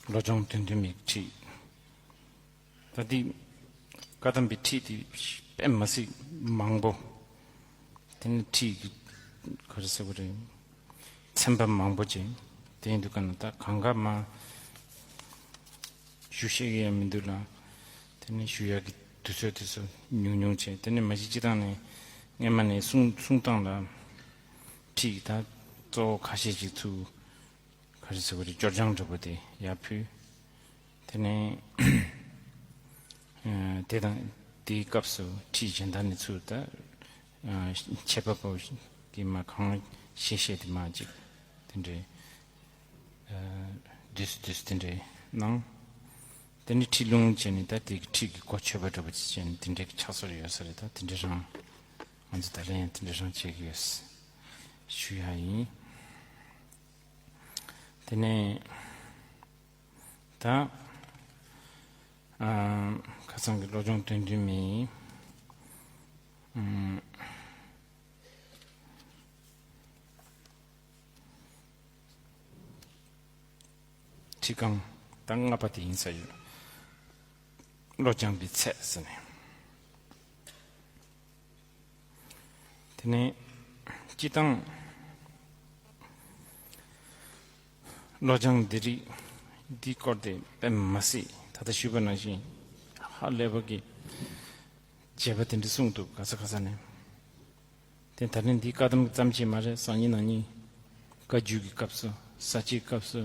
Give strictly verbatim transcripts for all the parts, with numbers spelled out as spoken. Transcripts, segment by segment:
བློ་སྦྱོང་དོན་བདུན་མའི་ཁྲིད། ད་འདི་བཀའ་གདམས་པའི་ཁྲིད་དེ་དཔེ་མ་སྲིད་མང་པོ། དེ་ནི་ཁྲིད་ཀྱི་ག་རེ་ཟེར་དགོས་རེད། ཚན་པ་མང་པོ་ཅིག་དེ་ཡིན་དུས་ག་ན་ད་གང་ག་མ་ཞུ་ཤེས་ཀྱི་ཡང་མི་འདུག་ལ། དེ་ནི་ཞུ་ཡག་གི་དུས་ཚོད་དེ་ཚོ་ཉུང་ཉུང་བྱས། དེ་ནི་མ་གཞི་སྤྱི་བཏང་ནས་སྔས་མ་ནས་གསུང་གསུང་སྟངས་ལ་ཁྲིད་ད་གཙོ་བོ་ཁ་ཤས་ཅིག་ཚུར་ག་རེ་ཟེར་དགོས་རེད། སྐྱོར་སྦྱང་འདྲ་པོ་དེ་ཡར་ཕུལ། དེ་ནས་ཨ་དེ་དང་དེའི་སྐབས་སུ་ཁྲིད་གཞན་དག་ནས་ཚུར་ད་ཨ་འཆད་པ་པོ་གིས་མ་གང་ཤེས་ཤེས་དེ་མ་ཅིག་དེ་འདྲའི་ཨ་བསྡུས་སུ་བསྡུས་སུ་དེ་འདྲའི་གནང་། དེ་ནས་ཁྲིད་ལུང་བྱས་ནས་ད་དེ་གི་ཁྲིད་ཀྱི་གོ་ཆོད་པ་འདྲ་པོ་ཅིག་བྱས་ནས་དེ་འདྲའི་གི་ཕྱག་སྲོལ་ཡོད་ས་རེད། ད་དེ་འདྲ་རང་ང་ཚོ་ད་ལན་ཡང་དེ་འདྲ་རང་བྱེད་ཀྱི་ཡོད་ཞུ་ཡ་ཡིན། དེ་ནས་ད་ཨ་ཁ་སང་གི་བློ་སྦྱོང་དོན་བདུན་མའི་ཨ་ཁྲིད་རྐང་ད་ལྔ་པ་དེ་ཡིན་ས་ཡོད། བློ་སྦྱང་པའི་ཚད་ཟེར་ནས། དེ་ནས་སྤྱི་བཏང་བློ་སྦྱང་འདི་རིགས་འདི་སྐོར་དེ་དཔེ་མ་སྲིད་ད་ལྟ་ཞུས་པ་ནང་བཞིན་ཧ་ལས་པ་གི་བྱས་པ་དེ་འདྲ་གསུངས་འདུག་ག་ས་ག་ས་ནས། དེ་ད་ནི་འདི་བཀའ་གདམས་ཙམ་ཅིག་མ་རེད། སང་ཉིན་གནངས་ཉིན་བཀའ་བརྒྱུད་ཀྱི་སྐབས་སུ་ས་བཅད་སྐབས་སུ་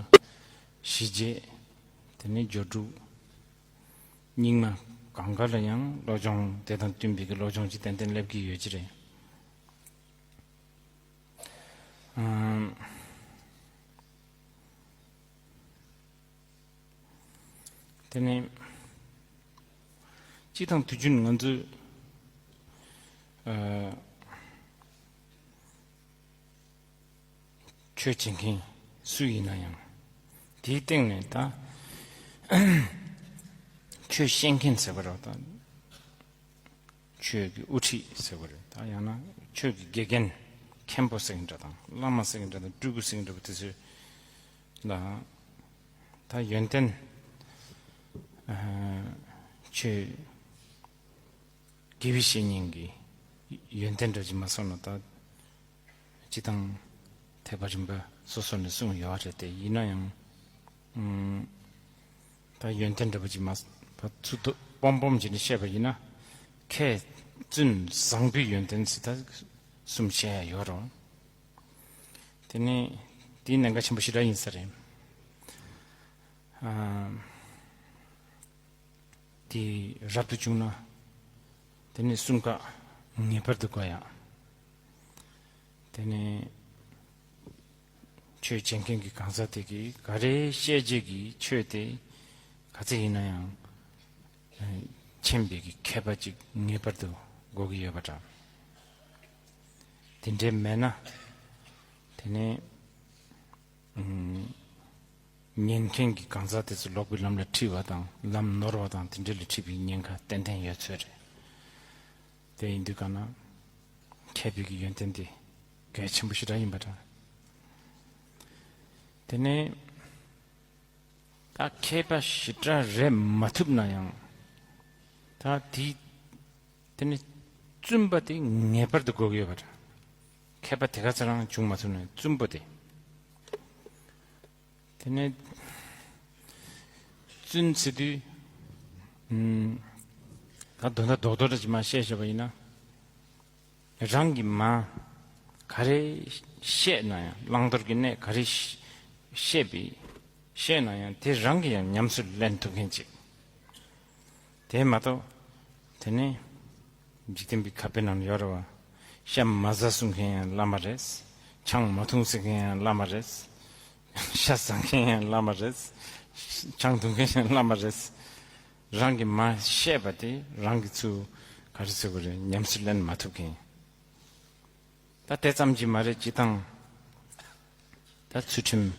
ཞི་བྱེད། དེ་ནས་སྦྱོར་དྲུག་རྙིང་མ་གང་ག་ལ་ཡང་བློ་སྦྱོང་དེ་དང་བསྟུན་པའི་གི་བློ་སྦྱོང་ཅིག་ཏན་ཏན་སླེབས་ཀྱི་ཡོད་ཀྱི་རེད། ཨམ། དེ་ནས་སྤྱི་བཏང་དུས་རྒྱུན་ང་ཚོས་ཨ། ཆོས་བྱེད་མཁན་སུ་ཡིན་ན་ཡང་དེའི་སྟེང་ནས་ད་ཆོས་བཤད་མཁན་ཟེར་བ་རེད་ད། ཆོས་ཀྱི་དབུ་ཁྲིད་ཟེར་བ་རེད་ད། ཡང་ན་ཆོས་ཀྱི་དགེ་རྒན་མཁན་པོ་ཟེར་གྱི་འདྲ་དང་བླ་མ་ཟེར་གྱི་འདྲ་དང་སྤྲུལ་སྐུ་ཟེར་གྱི་འདྲ་པོ་དེ་ཚོ་ལ་ད་ཡོན་ཏན་ཨ་ཆོས་དགེ་བའི་བཤེས་གཉེན་གྱི་ཡོན་ཏན་འདྲ་ཅིག་མ་སོང་ན་ད། སྤྱི་བཏང་ཐེག་པ་རིམ་པ་སོ་སོ་ནས་གསུངས་ཡོད་རེད་དེ། ཡིན་ན་ཡང་ཨུམ། ད་ཡོན་ཏན་འདྲ་པོ་ཅིག་མ་ཕར་ཚུར་དུ་སྤོམ་སྤོམ་བྱས་ནས་བཤད་པ་ཡིན་ན་མཁས་བཙུན་བཟང་པོའི་ཡོན་ཏན་ཟེར་ད་གསུམ་བཤད་ཡ་ཡོད་རེད། དེ་ནས་དེའི་གནད་འགག་ཆེན་པོ་ཞེ་དྲག་ཡིན་ས་རེད། ཨ། དེ་རབ་ཏུ་བྱུང་ན་དེ་ནི་གསུམ་ཀ་ངེས་པར་དུ་དགོས་ཡ། དེ་ནི་ཆོས་བྱེད་མཁན་གྱི་གང་ཟག་དེ་གིས་ག་རེ་བཤད་རྗེས་ཀྱི་ཆོས་དེ་ག་ཚད་ཡིན་ན་ཡང་མཁྱེན་པའི་གི་མཁས་པ་ཅིག་ངེས་པར་དུ་དགོས་ཀྱི་ཡོད་པ་འདྲ། དེ་འདྲའི་མེད་ན་དེ་ནི། ཉན་མཁན་གྱི་གང་ཟག་དེ་ཚོ་ལོག་པའི་ལམ་ལ་ཁྲིད་པ་དང་ལམ་ནོར་བ་དང་དེ་འདྲ་ལ་ཁྲིད་པའི་ཉེན་ཁ་ཏན་ཏན་ཡོད་ཚོད་རེད། དེ་ཡིན་དུས་ག་ན་མཁས་པའི་གི་ཡོན་ཏན་དེ་གལ་ཆེན་པོ་ཞེ་དྲག་ཡིན་པ་འདྲ། དེ་ནས་ད་མཁས་པ་ཞེ་དྲག་རེད་མ་ཐུབ་ན་ཡང་ད་དེ་དེ་ནི་བཙུན་པ་དེ་ངེས་པར་དུ་དགོས་ཀྱི་ཡོད་པ་འདྲ། མཁས་པ་དེ་ག་ཚོད་རང་བྱུང་མ་ཐུབ་ན་བཙུན་པོ་དེ། དེ་ནས་བཙུན་ཟེར་དུས་ཨུམ། ད་དོན་དག་རྡོག་རྡོག་འདྲ་ཅིག་མར་བཤད་བཞག་པ་ཡིན་ན། རང་གིས་མར་ག་རེ་བཤད་ན་ཡང་བླང་དོར་གྱི་གནས་ག་རེ་བཤད་པའི་བཤད་ན་ཡང་དེ་རང་གིས་ཡང་ཉམས་སུ་ལེན་ཐུབ་མཁན་ཅིག་དེ་མ་གཏོགས་དེ་ནས་འཇིག་རྟེན་པའི་ཁ་དཔེ་ནང་ཡོད་རེད་བ། ཤ་མ་ཟ་གསུང་མཁན་ཡང་བླ་མ་རེད། ཆང་མ་འཐུང་ཟེར་མཁན་ཡང་བླ་མ་རེད། ཤ་ཟ་མཁན་ཡང་བླ་མ་རེད། ཆང་འཐུང་མཁན་ཡང་བླ་མ་རེད། རང་གིས་མ་བཤད་པ་དེ་རང་གིས་ཚུར་ག་རེ་ཟེར་དགོས་རེད། ཉམས་སུ་ལེན་མ་ཐུབ་མཁན། ད་དེ་ཙམ་གྱིས་མ་རེད། སྤྱི་བཏང་ད་ཚུལ་ཁྲིམས།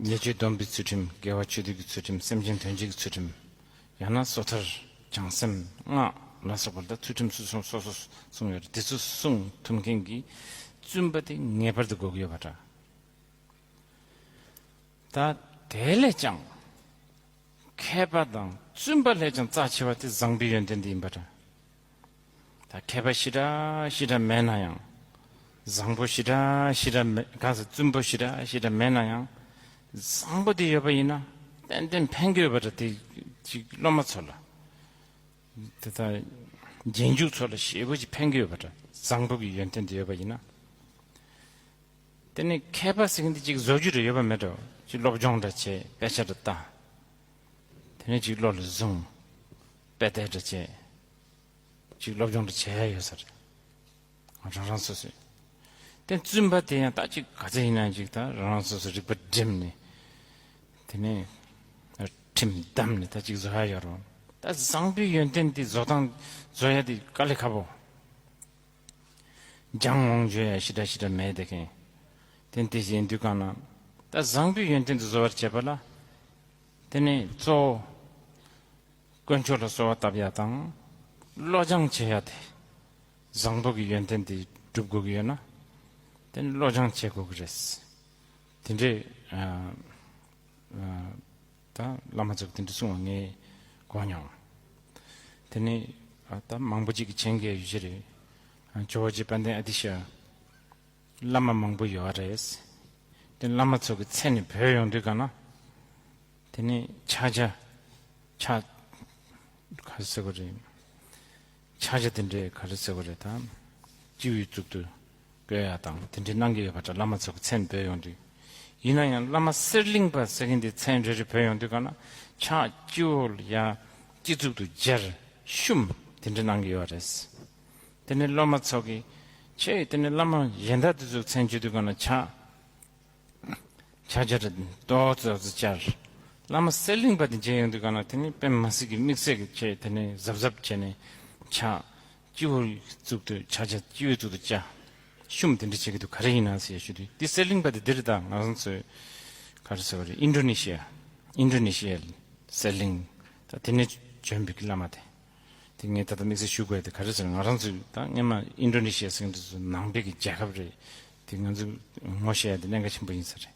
ཉེས་སྤྱོད་སྡོམ་པའི་ཚུལ་ཁྲིམས། དགེ་བ་ཆོས་སྡུད་ཀྱི་ཚུལ་ཁྲིམས། སེམས་ཅན་དོན་བྱེད་ཀྱི་ཚུལ་ཁྲིམས། ཡང་ན་སོ་ཐར། བྱང་སེམས། སྔགས་ལ་སོགས་པ་ད་ཚུལ་ཁྲིམས་སུ་སོང་སོ་སོ་གསུངས་ཡོད་རེད། དེ་ཚོ་སྲུང་ཐུབ་མཁན་གྱི་བཙུན་པ་དེ་ངེས་པར་དུ་དགོས་ཀྱི་ཡོད་པ་འདྲ། ད་དེ་ལས་ཀྱང་ མཁས་པ་དང་བཙུན་པ་ལས་ཀྱང་རྩ་ཆེ་བ་དེ་བཟང་པོའི་ཡོན་ཏན་དེ་ཡིན་པ་འདྲ། ད་མཁས་པ་ཞེ་དྲག་ཞེ་དྲག་མེད་ན་ཡང་། བཟང་པོ་ཞེ་དྲག་ཞེ་དྲག་མེད་གང་ཟེར་བཙུན་པོ་ཞེ་དྲག་ཞེ་དྲག་མེད་ན་ཡང་། བཟང་པོ་དེ་ཡོད་པ་ཡིན་ན་ཏན་ཏན་ཕན་གྱི་ཡོད་པ་འདྲ། དེ་ཅིག་སློབ་མ་ཚོ་ལ། དེ་ལྟར་རྗེས་འཇུག་ཚོ་ལ་ཞེ་པོ་ཅིག་ཕན་གྱི་ཡོད་པ་འདྲ། བཟང་པོ་གི་ཡོན་ཏན་དེ་ཡོད་པ་ཡིན་ན། དེ་ནི་མཁས་པ་ཟེར་མཁན་དེ་ཅིག་བཟོ་རྒྱུ་རེ་ཡོད་པ་མེད་འགྲོ། ཅིག་སློབ་སྦྱོང་འདྲ་བྱས། དཔེ་ཆ་འདྲ་ལྟ། དེ་ནས་ཅིག་བློ་ལ་བཟུང་། དཔེ་དེབ་འདྲ་བྱས། ཅིག་སློབ་སྦྱོང་འདྲ་བྱེད་ཡ་ཡོད་ས་རེད། རང་རང་སོ་སོས། དེ་བཙུན་པ་དེ་ཡང་ད་ཅིག་ག་ཚད་ཡིན་ན་ཅིག་ད་རང་རང་སོ་སོ་རིག་པ་སྒྲིམ་ནས། དེ་ནས་ཁྲིམས་བསྡམས་ནས་ད་ཅིག་བཟོ་ཡ་ཡོད་རུང་། ད་བཟང་པོའི་ཡོན་ཏན་དེ་བཟོ་སྟངས་བཟོ་ཡ་དེ་དཀའ་ལས་ཁག་པོ། སྦྱང་འོང་བརྗོད་ཡ་ཞེ་དྲག་ཞེ་དྲག་མེད་དེ་མཁན། དེ་འདི་བཞིན་དུས་གང་ན། ད་བཟང་པོའི་ཡོན་ཏན་དུ་བཟོ་བར་བྱེད་པ་ལ། དེ་ནས་གཙོ་བོ། དཀོན་མཆོག་ལ་གསོལ་བ་བཏབ་ཡ་དང་། བློ་སྦྱང་བྱེད་ཡ་དེ། བཟང་པོ་གི་ཡོན་ཏན་དེ་སྒྲུབ་དགོས་ཀྱི་ཡོད་ན། དེ་ནས་བློ་སྦྱང་བྱེད་དགོས་ཀྱི་རེད། དེ་འདྲའི། ཨ། ཨ། ད་བླ་མ་ཚོས་དེ་འདྲ་གསུངས་པ་ངས་གོ་མྱོང་། དེ་ནས་ཨ་ད་མང་པོ་ཅིག་གིས་མཁྱེན་གྱི་ཡོད་ཀྱི་རེད། ཨ་ཇོ་བོ་རྗེ་དཔལ་ལྡན་ཨ་ཏི་ཤ་བླ་མ་མང་པོ་ཡོད་རེད། དེ་བླ་མ་ཚོ་གི་མཚན་ནས་བོས་ཡོང་དུས་ག་ན། དེ་ནས་ཕྱག་རྒྱ། ཕྱག་ག་རེ་ཟེར་དགོས་རེད། ཕྱག་རྒྱ་དེ་འདྲའི་ག་རེ་ཟེར་དགོས་རེད་དམ། སྤྱི་བོའི་གཙུག་ཏུ་བཀོད་ཡ་དང་དེ་འདྲའི་གནང་གི་ཡོད་པ་འདྲ། བླ་མ་ཚོ་གི་མཚན་བོས་ཡོང་དུས། ཡིན་ན་ཡང་བླ་མ་གསེར་གླིང་པ་ཟེར་མཁན་དེ་མཚན་རེ་རེ་བོས་ཡོང་དུས་ག་ན་ཕྱག་སྤྱི་བོ་ལ་ཡ་སྤྱི་གཙུག་ཏུ་སྦྱར། བཤུམས། དེ་འདྲ་གནང་གི་ཡོད་རེད། དེ་ནས་སློབ་མ་ཚོ་གི་ཆེ་དེ་ནས་བླ་མ་གཞན་དག་དེ་ཚོ་མཚན་བརྗོད་དུས་ག་ན་ཕྱག་ཕྱག་རྒྱ་རེ་ཏོག་ཙམ་ཙམ་བཅར། བླ་མ་གསེར་གླིང་པ་དེ་མཇལ་ཡོང་དུས་ག་ན་དེ་ནི་དཔེ་མ་སྲིད་ཀྱི་དམིགས་བསལ་གྱི་ཆེད་དེ་ནི་གཟབ་གཟབ་བྱས་ནས་ཕྱག་སྤྱི་བོའི་གཙུག་ཏུ་ཕྱག་རྒྱ་སྤྱི་བོའི་གཙུག་ཏུ་བཅའ། བཤུམས་དེ་འདྲ་བྱེད་ཀྱི་འདུག་ག་རེ་ཡིན་ན་ཟེར་ཞུ་དུས་དེ་གསེར་གླིང་པ་དེ་འདིར་དང་ང་རང་ཚོའི་ག་རེ་ཟེར་བ་རེད། ཨིན་ཌོ་ནེ་ཤི་ཡ། ཨིན་ཌོ་ནེ་ཤི་ཡའི་གསེར་གླིང་། ད་དེ་ནས་བྱོན་པའི་བླ་མ་དེ། དེ་ངས་ད་ལྟ་དམིགས་བསལ་ཞུ་དགོས་དེ་ག་རེ་ཟེར་ང་རང་ཚོས་ད་སྔན་མ་ཨིན་ཌོ་ནེ་ཤི་ཡ་ཟེར་མཁན་དེ་ཚོ་ནང་པའི་གི་རྒྱལ་ཁབ་རེད། དེ་ང་ཚོས་ངོ་ཤེས་ཡ་དེ་གནད་འགག་ཆེན་པོ་ཡིན་ས་རེད།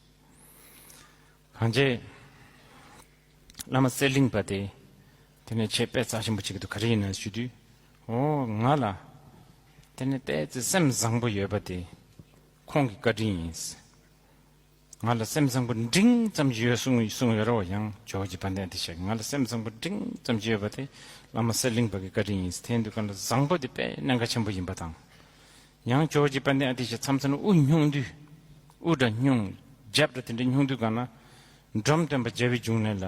གང་བྱས། བླ་མ་གསེར་གླིང་པ་དེ། དེ་ནས་ཆེས་དཔེ་རྩ་ཆེན་པོ་བྱེད་ཀྱི་འདུག་ག་རེ་ཡིན་ན་ཞུ་དུས། འོ་ང་ལ། དེ་ནས་ཏོག་ཙམ་སེམས་བཟང་པོ་ཡོད་པ་དེ། ཁོང་གི་བཀའ་དྲིན་ཡིན། ང་ལ་སེམས་བཟང་པོ་འབྲིང་ཙམ་ཞིག་ཡོད་གསུངས་གསུངས་ཡོད་རེད་བ། ཡང་ཇོ་བོ་རྗེ་དཔལ་ལྡན་ཨ་ཏི་ཤ་གིས་ང་ལ་སེམས་བཟང་པོ་འབྲིང་ཙམ་ཞིག་ཡོད་པ་དེ་བླ་མ་གསེར་གླིང་པ་གི་བཀའ་དྲིན་ཡིན། དེ་ཡིན་དུས་གང་ལ་བཟང་པོ་དེ་དཔེ་གནད་འགག་ཆེན་པོ་ཡིན་པ་དང་། ཡང་ཇོ་བོ་རྗེ་དཔལ་ལྡན་ཨ་ཏི་ཤ་མཚམས་མཚམས་དབུ་སྙུང་དུས། དབུ་འདྲ་སྙུང་། རྒྱབ་འདྲ་དེ་འདྲ་སྙུང་དུས་གང་ན། འབྲོམ་སྟོན་པ་མཇལ་བའི་འབྱུང་གནས་ལ།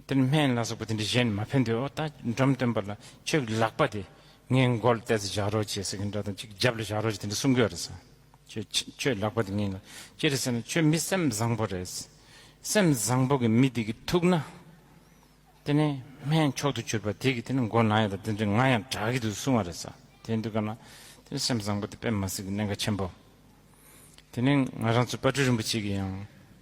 དེ་ནི་སྨན་ལ་སོགས་པ་དེ་འདྲ་གཞན་མ་ཕན་དུས། འོ་ད་འབྲོམ་སྟོན་པ་ལ་ཁྱོད་ཀྱི་ལག་པ་དེ་ངའི་མགོ་ལ་ཏོག་ཙམ་བཞག་རོགས་བྱེད་ཟེར་གྱི་འདྲ་དང་ཅིག་རྒྱབ་ལ་བཞག་རོགས་བྱེད་དེ་འདྲ་གསུང་གི་ཡོད་རེད་ཟེར། ཁྱོད་ཁྱོད་ལག་པ་དེ་ངའི་ལ་ཅི་རེད་ཟེར་ན་ཁྱོད་མི་སེམས་བཟང་པོ་རེད། སེམས་བཟང་པོ་གི་མི་དེ་གི་ཐུག་ན། དེ་ནས་སྨན་མཆོག་ཏུ་གྱུར་པ་དེ་གི་དེ་ནི་མགོ་ན་ཡ་དང་དེ་འདྲ་ང་ཡང་དྲག་གི་འདུག་གསུང་བ་རེད་ཟེར། དེ་འདུག་ག་ན། དེ་ནི་སེམས་བཟང་པོ་དེ་དཔེ་མ་སྲིད་ཀྱི་གནད་འགག་ཆེན་པོ། དེ་ནས་ང་རང་ཚོ་དཔལ་སྤྲུལ་རིན་པོ་ཆེ་གིས་ཡང་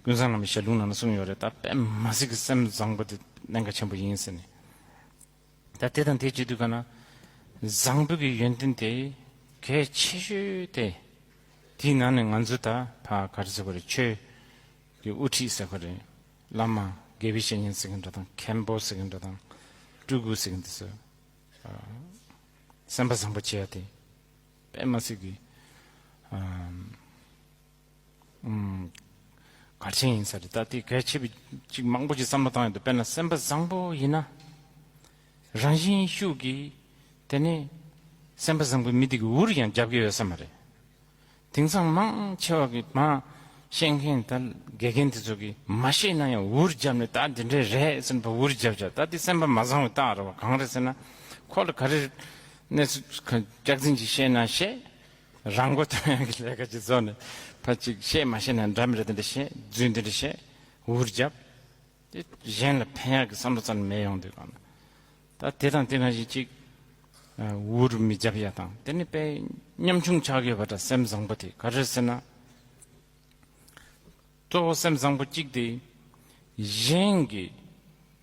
ཀུན་བཟང་བླ་མའི་ཞལ་ལུང་ནང་ན་གསུངས་ཡོད་རེད། ད་དཔེ་མ་སྲིད་ཀྱི་སེམས་བཟང་པོ་དེ་གནད་འགག་ཆེན་པོ་ཡིན་ཟེར་ནས། ད་དེ་དང་དེ་བྱེད་དུས་ག་ན། བཟང་པོ་གི་ཡོན་ཏན་དེ་གལ་ཆེ་ཤོས་དེ། དེའི་ནང་ནས་ང་ཚོ་ད་ཕ་ག་རེ་ཟེར་དགོས་རེད། ཆོས་ཀྱི་དབུ་ཁྲིད་ཟེར་དགོས་རེད། བླ་མ་དགེ་བའི་བཤེས་གཉེན་ཟེར་གྱི་འདྲ་དང་མཁན་པོ་ཟེར་གྱི་འདྲ་དང་སྤྲུལ་སྐུ་ཟེར་གྱི་འདི་ཚོ། སེམས་པ་བཟང་པོ་བྱེད་ཡ་དེ། དཔེ་མ་སྲིད་ཀྱི། ཨམ། ཨམ། གལ་ཆེན་ཡིན་ས་རེད། ད་དེ་གལ་ཆེ་བའི་ཅིག་མང་པོ་ཅིག་བསམ་བློ་བཏང་ཡོད་འདུག་དཔེར་ན་སེམས་པ་བཟང་པོ་ཡིན་ན། རང་བཞིན་ཤུགས་ཀྱིས་དེ་ནས་སེམས་པ་བཟང་པོའི་མི་དེ་གི་འུར་ཡང་རྒྱབ་ཀྱི་ཡོད་ས་མ་རེད། དེང་སང་མང་ཆེ་བ་གི་མ་ཤེས་མཁན་ད་དགེ་རྒན་དེ་ཚོ་གིས་མ་ཤེས་ན་ཡང་འུར་རྒྱབ་ནས་ད་འདི་འདྲས་རེད་ཟེར་ནས་འུར་རྒྱབ་བྱ། ད་དེ་སེམས་པ་མ་བཟང་བའི་རྟགས་རེད་བ། གང་རེད་ཟེར་ན། ཁོ་ལ་ག་རེ་གནས་ཚུལ་སྐྱག་རྫུན་ཅིག་བཤད་ན་བཤད། རང་མགོ་ཐོན་ཡག་གི་ལས་ཀ་ཅིག་བཟོ་ནས་ཕར་ཅིག་བཤད། མ་བཤད་ན་འདྲ་མི་འདྲ་དེ་འདྲ་བཤད། རྫུན་དེ་འདྲ་བཤད། འུར་རྒྱབ། དེ་གཞན་ལ་ཕན་ཡག་གི་བསམ་བློ་རྩ་ནས་མེད་ཡོང་དུས་གང་ན། ད་དེ་དང་དེ་ནང་བཞིན་ཅིག་འུར་མི་རྒྱབ་ཡ་དང་དེ་ནི་དཔེ་ཉམ་ཆུང་ཆགས་ཡོད་པ་འདྲ། སེམས་བཟང་པོ་དེ་ག་རེ་ཟེར་ན། གཙོ་བོ་སེམས་བཟང་པོ་གཅིག་དེ། གཞན་གྱི་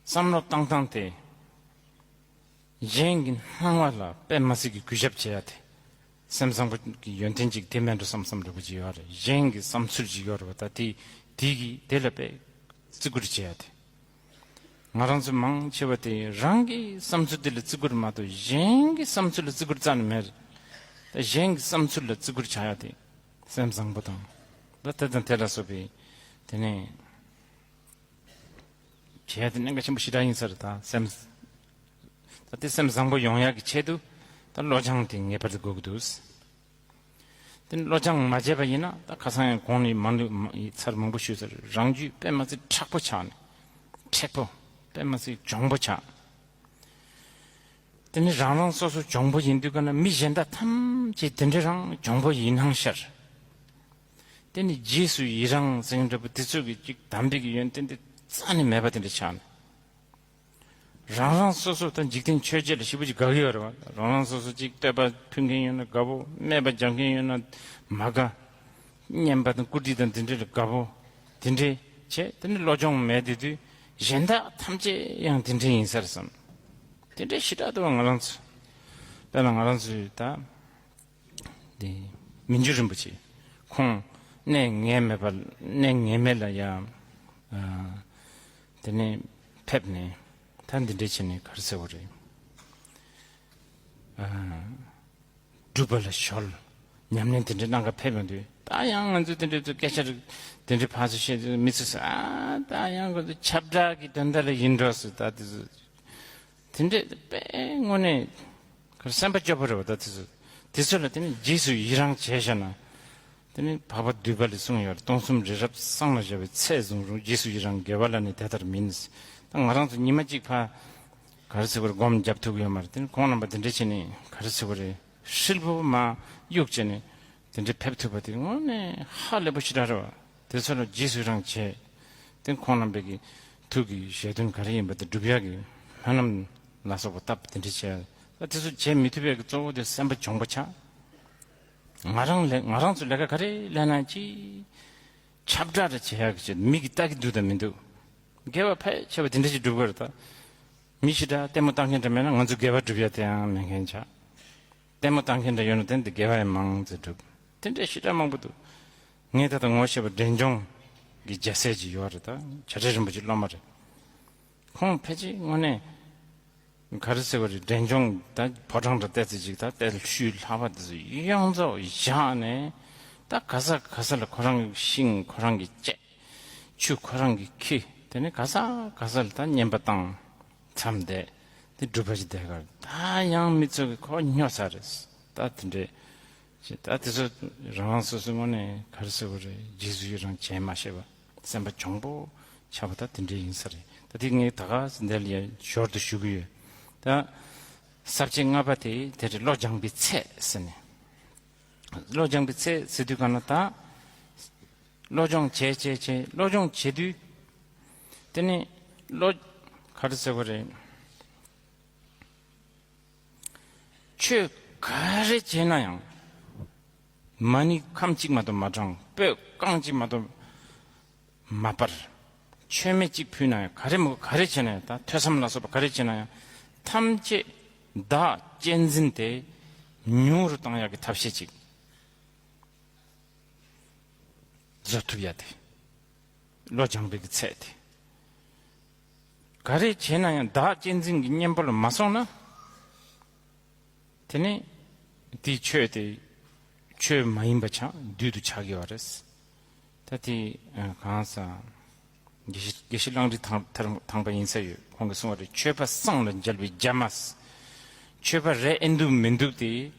བསམ་བློ་བཏང་སྟངས་དེ། གཞན་གྱི་སྣང་བ་ལ་དཔེ་མ་སྲིད་ཀྱི་གུས་ཞབས་བྱེད་ཡ་དེ། སེམས་བཟང་པོ་གི་ཡོན་ཏན་ཅིག་དེ་མིན་འགྲོ་བསམ་བསམ་འདྲ་པོ་ཅིག་ཡོད་རེད། གཞན་གྱི་བསམ་ཚུལ་ཅིག་ཡོད་རེད་བ། ད་དེ་དེ་གི་དེ་ལ་དཔེ་བརྩི་བཀུར་བྱེད་ཡ་དེ། ང་རང་ཚོ་མང་ཆེ་བ་དེ་རང་གི་བསམ་ཚུལ་དེ་ལ་བརྩི་བཀུར་མ་གཏོགས་གཞན་གྱི་བསམ་ཚུལ་ལ་བརྩི་བཀུར་རྩ་ནས་མེད། ད་གཞན་གྱི་བསམ་ཚུལ་ལ་བརྩི་བཀུར་བྱ་ཡ་དེ་སེམས་བཟང་པོ་དང་། ད་དེ་དང་དེ་ལ་སོགས་པའི་དེ་ནས་བྱས་ཏེ་གནད་འགག་ཆེན་པོ་ཞེ་དྲག་ཡིན་ས་རེད། ད་སེམས་ད་དེ་སེམས་བཟང་པོ་ཡོང་ཡག་གི་ཆེད་དུ་ད་བློ་སྦྱོང་དེ་ངེས་པར་དུ་དགོས་ཀྱི་འདུག། དེ་ནི་བློ་སྦྱོང་མ་བྱས་པ་ཡིན་ན་ད་ཁ་སང་ཡང་གོང་ནས་མང་ལུས་ཚར་མང་པོ་ཞུས་ཚར། རང་རྒྱུད་དཔེ་མ་སྲིད་མཁྲེགས་པོ་ཆགས་ནས་མཁྲེགས་པོ་དཔེ་མ་སྲིད་གྱོང་པོ་ཆགས། དེ་ནི་རང་རང་སོ་སོ་གྱོང་པོ་ཡིན་དུས་ཀ་ན་མི་གཞན་དག་ཐམས་ཅད་དེ་འདྲ་རང་གྱོང་པོ་ཡིན་སྣང་ཤར། དེ་ནི་རྗེས་སུ་ཡི་རང་ཟེར་མཁན་འདྲ་པོ་དེ་ཚོ་གི་ཅིག་དམ་པའི་གི་ཡོན་ཏན་དེ་རྩ་ནས་མེད་པ་དེ་འདྲ་ཆགས་ནས། རང་རང་སོ་སོ་ད་འཇིག་རྟེན་ཆོས་བརྒྱད་ལ་ཞེ་པོ་ཅིག་དགའ་གི་ཡོད་རེད་བ། རང་རང་སོ་སོ་ཅིག་བསྟོད་པ་ཕུལ་མཁན་ཡོད་ན་དགའ་པོ། སྨད་པ་རྒྱག་མཁན་ཡོད་ན་མ་དགའ། སྙན་པ་དང་བཀུར་སྟི་དང་དེ་འདྲ་ལ་དགའ་པོ། དེ་འདྲ་བྱས་དེ་ནི་བློ་སྦྱོང་མེད་དེ་དུས་གཞན་དག་ཐམས་ཅད་ཡང་དེ་འདྲ་ཡིན་ས་རེད་བསམ། དེ་འདྲ་ཞེ་དྲག་འདུག་བ། ང་རང་ཚོ་དཔེར་ན་ང་རང་ཚོའི་ད། དེ་མི་འགྱུར་རིན་པོ་ཆེ་ཁོང་གནས་ངེས་མེད་པ། གནས་ངེས་མེད་ལ་ཡང་དེ་ནས་ཕེབས་ནས་ད་འདི་འདྲ་བྱས་ནས་ག་རེ་ཟེར་བ་རེད། སྒྲུབ་པ་ལ་གཞོལ། ཉམས་ལེན་དེ་འདྲ་གནང་ག་ཕེབས་ཡོང་དུས་ད་ཡང་ང་ཚོས་དེ་འདྲ་ཚོ་སྐད་ཆ་རིགས་དེ་འདྲ་ཕར་ཚུར་བཤད་དུས་མི་ཚོས་ཨ་ད་ཡང་ཁོ་ཚོ་ཁྱབ་བསྒྲགས་ཀྱི་དོན་དག་ལ་ཡིན་འགྲོ་ཟེར། ད་དེ་ཚོ་དེ་འདྲ་དཔེ་དངོས་གནས་ཁར་སེམས་པ་སྐྱོ་པོ་རེད་བ། ད་དེ་ཚོ་དེ་ཚོ་ལ་དེ་ནི་རྗེས་སུ་ཡི་རང་བྱས་བཞག་ན། དེ་ནི་འཕགས་པ་འདུས་པ་ལས་གསུངས་ཡོད་རེད། སྟོང་གསུམ་རི་རབ་བསྲང་ལ་བྱ་བའི་ཚད་བཟུང་རུང་། རྗེས་སུ་ཡི་རང་དགེ་བ་ལ་ནི་དེ་ལྟར་མིན། ད་ང་རང་ཚོ་ཉི་མ་གཅིག་ཕར་ག་རེ་ཟེར་བར་སྒོམ་རྒྱབ་ཐུབ་ཀྱི་ཡོད་མ་རེད། དེ་ནི་ཁོང་རྣམ་པ་དེ་འདྲ་བྱས་ནས་ག་རེ་ཟེར་བ་རེད། ཧྲིལ་པོ་མ་གཡུག་བྱས་ནས་དེ་འདྲ་ཕེབས་ཐུབ་པ་དེ་དངོས་གནས་ཧ་ལས་པོ་ཞེ་དྲག་རེད་བ། དེ་ཚོ་ལ་རྗེས་སུ་ཡི་རང་བྱས། དེ་ཁོང་རྣམ་པའི་གི་ཐུགས་ཀྱི་བཞེད་དོན་ག་རེ་ཡིན་པ་དེ་སྒྲུབ་ཡག་གི་སྨོན་ལམ་ལ་སོགས་པ་བཏབ་དེ་འདྲ་བྱས། ད་དེ་ཚོ་བྱེད་མི་ཐུབ་པའི་གི་གཙོ་བོ་དེ་སེམས་པ་གྱོང་པོ་ཆགས། ང་རང་ལས་ང་རང་ཚོ་ལས་ཀ་ག་རེ་ལས་ན་ཅིག་ཁྱབ་བསྒྲགས་རེ་བྱེད་ཡག་གི་ཆེད་མི་གིས་ལྟ་གི་འདུག་དང་མི་འདུག་དགེ་བ་ཕལ་ཆེ་བ་དེ་འདྲ་ཞིག་སྒྲུབ་དགོས་རེད། ད་མི་ཞེ་དྲག་ལྟད་མོ་ལྟ་མཁན་འདྲ་མེད་ན་ང་ཚོ་དགེ་བ་སྒྲུབ་ཡག་དེ་ཡང་མེད་མཁན་ཆགས། ལྟད་མོ་ལྟ་མཁན་འདྲ་ཡོད་ན་དེ་འདི་དགེ་བ་ཡང་མང་ཙམ་སྒྲུབ། དེ་འདྲ་ཞེ་དྲག་མང་པོ་འདུག་ངས་ད་ལྟ་ངོ་ཤེས་པ་འབྲས་ལྗོངས་ཀྱི་རྒྱལ་སྲས་ཅིག་ཡོད་རེད། ད་བྱ་བྲལ་རིན་པོ་ཆེ་སློབ་མ་རེད། ཁོང་ཕལ་ཆེར་དངོས་གནས་ག་རེ་ཟེར་བ་རེད། འབྲས་ལྗོངས་ད་ཕོ་བྲང་འདྲ་བལྟས་ཚེ་ཅིག་ད་དེ་ལ་ཤུལ་ལྷག་པ་དེ་ཚོ་ཡོངས་རྫོགས་བཞག་ནས་ད་ག་ས་ག་ས་ལ་ཁོ་རང་གི་ཤིང་ཁོ་རང་གི་བཅད། ཆུ་ཁོ་རང་གིས་ཁྱེར། དེ་ནས་ག་ས་ག་ས་ལ་ད་བསྙེན་པ་བཏང་། མཚམས་བསྡད། དེ་སྒྲུབ་པ་ཞིག་བསྡད་གར་ད་ཡང་མི་ཚོ་གི་ཁོ་སྨྱོ་ས་རེད། ད་དེ་འདྲས་ཅེས་ད་དེ་ཚོ་རང་རང་སོ་སོའི་ངོས་ནས་ག་རེ་ཟེར་བ་རེད། རྗེས་སུ་ཡི་རང་བྱས་མ་ཤེས་པ་སེམས་པ་གྱོང་པོ་ཆགས་པ་ད་དེ་འདྲས་ཡིན་ས་རེད། ད་དེ་ངས་ད་ག་ས་འདི་ལ་ཡ་ཞོར་དུ་ཞུ་གི་ཡོད། ད་ས་བཅད་ལྔ་པ་དེ་དེ་རེད། བློ་སྦྱང་པའི་ཚད་ཟེར་ནས། བློ་སྦྱང་པའི་ཚད་ཟེར་དུས་ག་ན་ད། བློ་སྦྱོང་བྱས་བྱས་བྱས་བློ་སྦྱོང་བྱེད་དུས། དེ་ནི་བློ་ག་རེ་ཟེར་བ་རེད། ཆོས་ག་རེ་བྱས་ན་ཡང་། མ་ཎི་ཁམ་གཅིག་མ་གཏོགས་མ་བགྲང་། སྤོས་རྐང་གཅིག་མ་གཏོགས་མ་སྤར། མཆོད་མེ་གཅིག་ཕུལ་ན་ཡང་ག་རེ་མོ་ག་རེ་བྱས་ན་ཡང་། ད་ཐོས་བསམ་ལ་སོགས་པ་ག་རེ་བྱས་ན་ཡང་། ཐམས་ཅད་བདག་གཅེས་འཛིན་དེ་ཉུང་རུ་བཏང་ཡག་གི་ཐབས་ཤེས་ཅིག་བཟོ་ཐུབ་ཡ་དེ། བློ་སྦྱང་པའི་གི་ཚད་དེ། ག་རེ་བྱས་ན་ཡང་བདག་གཅེས་འཛིན་གྱི་གཉེན་པོ་ལ་མ་སོང་ན། དེ་ནས་དེའི་ཆོས་དེ་ཆོས་མ་ཡིན་པ་ཆགས། བདུད་དུ་ཆགས་ཀྱི་ཡོད་རེད། ད་དེ་གང་ཟག་དགེ་བཤེས་དགེ་བཤེས་གླང་རི་ཐང་ཐར་ཐང་པ་ཡིན་ས་ཡོད། ཁོང་གིས་གསུངས་པ་རེད། ཆོས་པ་སྲང་ལ་མཇལ་བའི་རྒྱ་མ། ཆོས་པ་རེ་ཨེ་འདུག་མི་འདུག་དེ།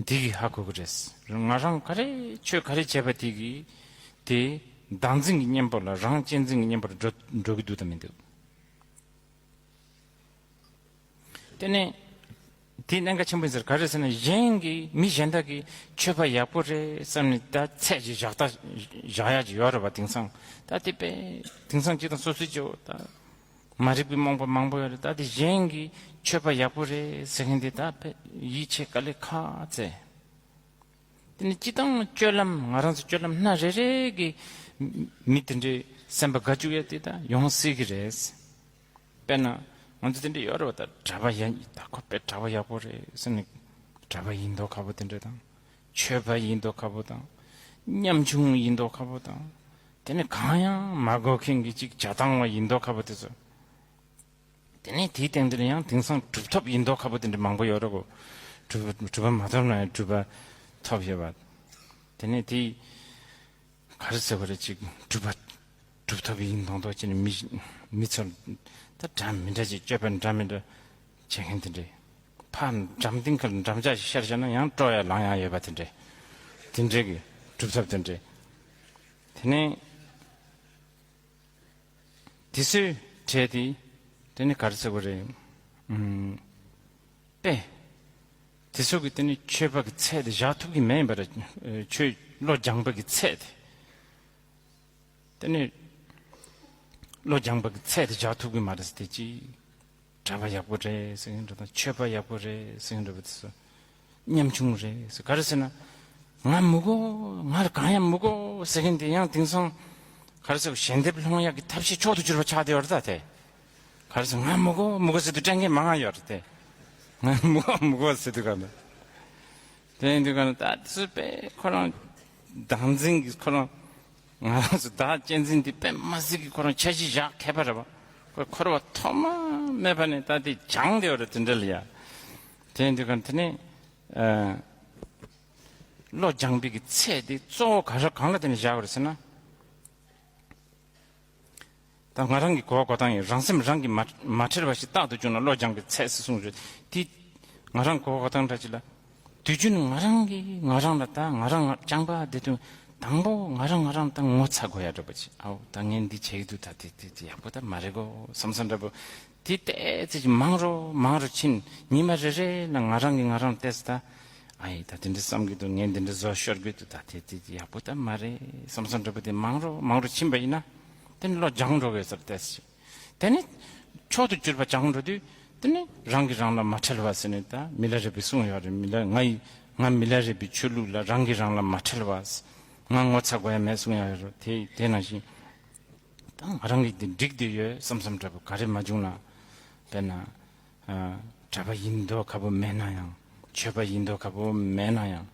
འདི་གིས་ཧ་གོ་གི་རེད། ང་རང་ག་རེ་ཆོས་ག་རེ་བྱས་པ་དེ་གིས་དེ་བདག་འཛིན་གྱི་གཉེན་པོ་ལ། རང་གཅེས་འཛིན་གྱི་གཉེན་པོར་འགྲོ་འགྲོ་གི་འདུག་དང་མི་འདུག་དེ་ནས་དེ་གནད་འགག་ཆེན་པོ་ཡིན་ཟེར། ག་རེ་ཟེར་ན་གཞན་གྱིས་མི་གཞན་དག་གིས་ཆོས་པ་ཡག་པོ་རེད་བསམ་ནས་ད་ཚད་ཅིག་བཞག་ད་བཞག་ཡག་ཅིག་ཡོད་རེད་བ། དེང་སང་ད་དེ་དཔེ་དེང་སང་སྤྱིར་བཏང་སོ་སོའི་སྐྱེ་བོ་ད། མ་རིག་པའི་རྨོངས་པ་མང་པོ་ཡོད་རེད། ད་དེ་གཞན་གྱིས་ཆོས་པ་ཡག་པོ་རེད་ཟེར་མཁན་དེ་ད་ཕེ་ཡིད་ཆེས་དཀའ་ལས་ཁག་བཙལ། དེ་ནི་སྤྱི་བཏང་སྤྱོད་ལམ། ང་རང་ཚོ་སྤྱོད་ལམ་སྣ་རེ་རེ་གི་མི་དེ་འདྲའི་སེམས་པ་དགའ་བཅུག་ཡ་དེ་ད་ཡོང་སྲིད་ཀྱི་རེད། དཔེར་ན་ང་ཚོ་དེ་འདྲ་ཡོད་རེད་བ། ད་གྲྭ་པ་ཡ་ད་ཁོ་དཔེ་གྲྭ་པ་ཡག་པོ་རེད་ཟེར་ནས་གྲྭ་པ་ཡིན་མདོག་ཁ་པོ་དེ་འདྲ་དང་། ཆོས་པ་ཡིན་མདོག་ཁ་པོ་དང་། ཉམ་ཆུང་ཡིན་མདོག་ཁ་པོ་དང་། དེ་ནི་གང་ཡང་མ་གོ་མཁན་གྱི་ཅིག་བྱ་བཏང་བ་ཡིན་མདོག་ཁ་པོ་དེ་ཚོ། དེ་ནས་དེའི་སྟེང་དེ་ལ་ཡང་དེང་སང་གྲུབ་ཐོབ་ཡིན་མདོག་ཁ་པོ་དེ་འདྲ་མང་པོ་ཡོད་རེད་གོ། གྲུབ་གྲུབ་པ་མ་ཐོབ་ན་ཡང་གྲུབ་པ་ཐོབ་ཡོད་པ། དེ་ནས་དེ་ག་རེ་ཟེར་བ་རེད། ཅིག་གྲུབ་པ་གྲུབ་ཐོབ་ཡིན་མདོག་མདོག་བྱས་ནས་མི་མི་ཚོར་ད་འདྲ་མི་འདྲ་ཅིག་སྤྱོད་པ་འདྲ་མི་འདྲ་བྱེད་མཁན་དེ་འདྲས། ཕར་འགྲམ་སྟེང་ཁར་འགྲམ་ལྕག་ཞིག་ཤར་བཞག་ན་ཡང་སྤྲོ་ཡ་ལངས་ཡ་ཡོད་པ་དེ་འདྲས། དེ་འདྲས་ཀྱི་གྲུབ་ཐོབ་དེ་འདྲས། དེ་ནས། དེ་ཚོའི་གྲས་དེ། དེ་ནི་ག་རེ་ཟེར་དགོས་རེད། ཨུམ། དཔེ། དེ་ཚོ་གི་དེ་ནི་ཆོས་པ་གི་ཚད་དེ་བཞག་ཐུབ་ཀྱི་མེད་པ་རེད། ཨ་ཆོས་བློ་སྦྱངས་པ་གི་ཚད་དེ། དེ་ནི་བློ་སྦྱངས་པ་གི་ཚད་དེ་བཞག་ཐུབ་ཀྱི་མ་རེད་ཟེར་དེ་ཅི། གྲྭ་པ་ཡག་པོ་རེད་ཟེར་མཁན་འདྲ་དང་ཆོས་པ་ཡག་པོ་རེད་ཟེར་མཁན་འདྲ་པོ་དེ་ཚོ། ཉམ་ཆུང་རེད་ཟེར། ག་རེ་ཟེར་ན། ང་མི་དགོས། ང་ལ་གང་ཡང་མི་དགོས་ཟེར་མཁན་དེ་ཡང་དེང་སང་། ག་རེ་ཟེར། ཞལ་འདེབས་སློང་ཡག་གི་ཐབས་ཤེས་མཆོག་ཏུ་གྱུར་པ་ཆགས་བསྡད་ཡོད་རེད་ད་དེ། ག་རེ་ཟེར། ང་མི་དགོས་མི་དགོས་ཟེར་དུས་སྐྲན་གྱི་མང་ང་ཡོད་རེད་དེ། ང་མི་དགོས་མི་དགོས་ཟེར་དུས་ག་ན། དེ་ཡིན་དུས་ག་ན་ད་དེ་ཚོ་དཔེ་ཁོ་རང་། བདག་འཛིན་གྱི་ཁོ་རང་། ང་རང་ཚོ་བདག་གཅེས་འཛིན་དེ་དཔེ་མ་སྲིད་ཀྱི་ཁོ་རང་འཆར་གཞི་བཞག་མཁས་པ་རེད་པ། ཁོ་འཁོར་བ་ཐོག་མ་མེད་པ་ནས་ད་དེ་སྦྱངས་བསྡད་ཡོད་རེད་དེ་འདྲ་ལ་ཡ། དེ་ཡིན་དུས་ག་ན་དེ་ནས། ཨ། བློ་སྦྱངས་པའི་གི་ཚད་དེ་གཙོ་བོ་ག་རེ་གང་ལ་བརྟེན་ནས་བཞག་པ་རེད་ཟེར་ན། ད་ང་རང་གི་གོ་བ་གོ་སྟངས་ཡིན། རང་སེམས་རང་གིས་མ་མ་ཁྲེལ་བ་ཞིག་རྟག་ཏུ་བྱུང་ན་བློ་སྦྱངས་པའི་ཚད་ཟེར་གསུངས་ཡོད་དེ། ང་རང་གོ་བ་གོ་སྟངས་འདྲ་ཅིག་ལ། དུས་རྒྱུན་ང་རང་གིས་ང་རང་ལ་ད་ང་རང་སྦྱངས་པ་དེ་དུས་དང་པོ་ང་རང་ང་རང་ད་ངོ་ཚ་དགོས་ཡ་འདྲ་པོ་ཅིག་ཨའོ་ད་ངས་འདི་བྱེད་ཀྱི་འདུག་ད་དེ་དེ་དེ་ཡག་པོ་ད་མ་རེད་གོ་བསམ་བསམ་འདྲ་པོ། དེ་ཏོག་ཙམ་ཅིག་མང་རུ་མང་རུ་ཕྱིན། ཉི་མ་རེ་རེ་ལ་ང་རང་གིས་ང་རང་ལ་བལྟས་སོང་ད། ཨ་ཡེ་ད་དེ་འདྲ་བསམ་གྱི་འདུག་ངས་འདི་འདྲ་བཟོ་ཤོར་གྱི་འདུག་ད་དེ་དེ་ཡག་པོ་ད་མ་རེད་བསམ་བསམ་འདྲ་པོ་དེ་མང་རུ་མང་རུ་ཕྱིན་པ་ཡིན་ན། དེ་ནི་བློ་སྦྱངས་འགྲོ་གི་ཟེར་ཏེ། དེ་ནི་མཆོག་ཏུ་གྱུར་པ་སྦྱངས་འགྲོ་དུས་དེ་ནི་རང་གིས་རང་ལ་མ་ཁྲེལ་བ་ཟེར་ནས་ད་མི་ལ་རས་པས་གསུངས་ཡོད་རེད། མི་ལ་ང་ཡི་ང་མི་ལ་རས་པའི་ཆོས་ལུགས་ལ་རང་གིས་རང་ལ་མ་ཁྲེལ་བ། ང་ངོ་ཚ་དགོས་ཡ་མེད་གསུངས་ཡོད་རེད། དེ་དེ་ནང་བཞིན། ད་ང་རང་གིས་འདི་འགྲིག་བསྡད་ཡོད་བསམ་བསམ་འདྲ་པོ་ག་རེ་མ་བྱུང་ན། དཔེར་ན། ཨ། གྲྭ་པ་ཡིན་མདོག་ཁ་པོ་མེད་ན་ཡང་། ཆོས་པ་ཡིན་མདོག་ཁ་པོ་མེད་ན་ཡང་།